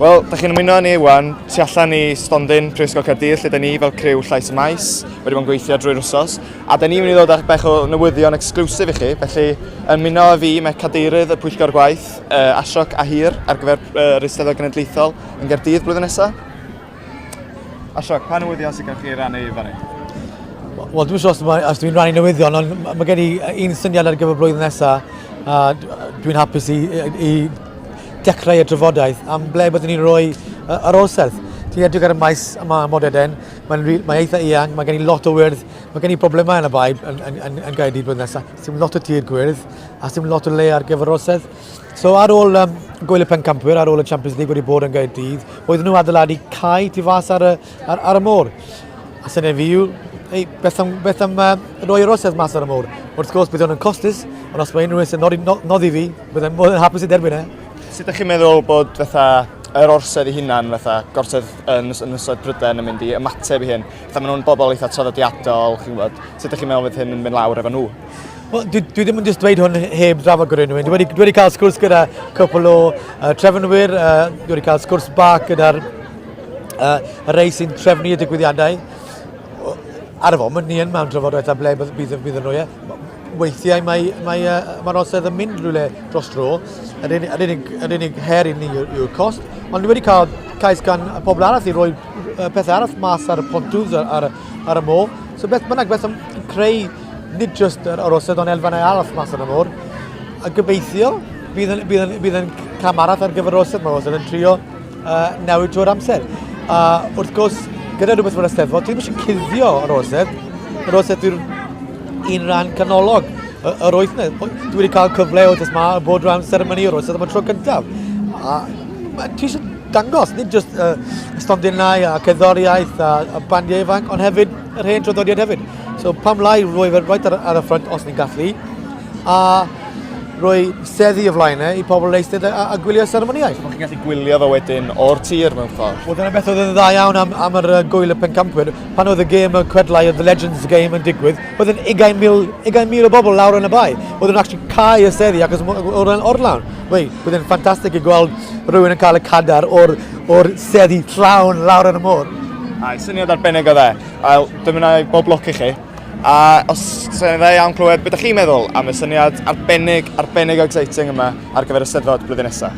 Wel, da chi'n ymuno â ni wan tu allan i stondin Prifysgol Caerdydd lle da ni fel criw Llais y Maes wedi bod yn gweithio drwy'r wsos a da ni'n mynd i ddod â bech o newyddion exclusive i chi, felly ymuno â fi mae cadeirydd y Pwyllgor Gwaith, Ashok Ahir, ar gyfer yr Eisteddfod Genedlaethol yn Gaerdydd blwyddyn nesaf. Ashok, pa newyddion sydd gennych chi i rannu efo ni? Wel, dwi'n siŵr os, os dwi'n rhannu newyddion, ond mae gen i un syniad ar gyfer blwyddyn nesaf, a dwi'n hapus i dechrau y drafodaeth am ble byddwn ni'n rhoi yr orsedd. Ti'n edrych ar y maes yma ym Modeden, mae'n mae eitha eang, mae gen i lot o wyrdd, mae gen i broblemau yn y bae yn, yn, yn, yn Gaerdydd blwyddyn nesaf. Sdim lot o tir gwyrdd a sdim lot o le ar gyfer orsedd. So ar ôl gwyl y pencampwyr, ar ôl y Champions League wedi bod yn Gaerdydd, oedden nhw adeiladu cae tu fas ar y, ar, ar y môr. A syniad fi yw, ei, beth am, beth am roi yr orsedd mas ar y môr? Wrth gwrs, bydd hwn yn costus, ond os mae unrhyw un sy'n nodi, no, noddi fi, byddai'n mwy yn hapus i derbyn e. Sut ydych chi'n meddwl bod fatha yr orsedd ei hunan, fatha gorsedd yn Ynysoedd Prydain yn mynd i ymateb i hyn? Fatha maen nhw'n bobl eitha traddodiadol, chi'n gwybod. Sut ydych chi'n meddwl fydd hyn yn mynd lawr efo nhw? Wel, dwi ddim yn just dweud hwn heb drafod gyda unrhyw un. Dwi wedi cael sgwrs gyda cwpl o trefnwyr, dwi wedi cael sgwrs bach gyda'r y rei sy'n trefnu y digwyddiadau. Ar y foment, ni yn mewn trafodaeth am ble bydd, bydd yn rhoi e. Weithiau mae, mae, mae'r orsedd yn mynd rhywle dros dro. Yr unig, yr unig, yr unig her i ni yw'r cost. Ond ni wedi cael cais gan y pobl arall i roi pethau arall mas ar y pontoons ar, ar, ar y môr. So beth bynnag, beth am creu nid just yr orsedd ond elfennau arall mas ar y môr. A gobeithio bydd yn, bydd yn, bydd yn cam arall ar gyfer yr orsedd. Mae'r orsedd yn trio newid drwy'r amser. A wrth gwrs, gyda rhywbeth fel y Steddfod, ti ddim eisiau cuddio yr orsedd. Yr orsedd yw'r un rhan canolog yr wythnos. Dwi wedi cael cyfle o jyst ma bod rhan seremoni yr orsedd am y tro cyntaf. A ti eisiau dangos, nid jyst stondinau a cerddoriaeth a bandiau ifanc, ond hefyd yr hen traddodiad hefyd. So pam lai roi fe right ar y ffrynt os ni'n gallu, a rhoi seddi o flaen e i pobl eistedd a gwylio seremoniau. So chi'n gallu gwylio fo wedyn o'r tir mewn ffordd? Wel, dyna beth oedd yn dda iawn am yr gwyl y pencampwyr. Pan oedd y gêm y cwedlau, y Legends game yn digwydd, oedd yn 20,000 20,000 o bobl lawr yn y bae. Oedd yn actually cau y seddi ac oedd yn orlawn. Wei, bydd yn ffantastig i gweld rhywun yn cael y cadar o'r seddi llawn lawr yn y môr. Ai, syniad arbennig o dde. Wel, dymunai bob lwc i chi. A os sy'n dda iawn clywed beth ydych chi'n meddwl am y syniad arbennig, arbennig o exciting yma ar gyfer y Steddfod blwyddyn nesaf.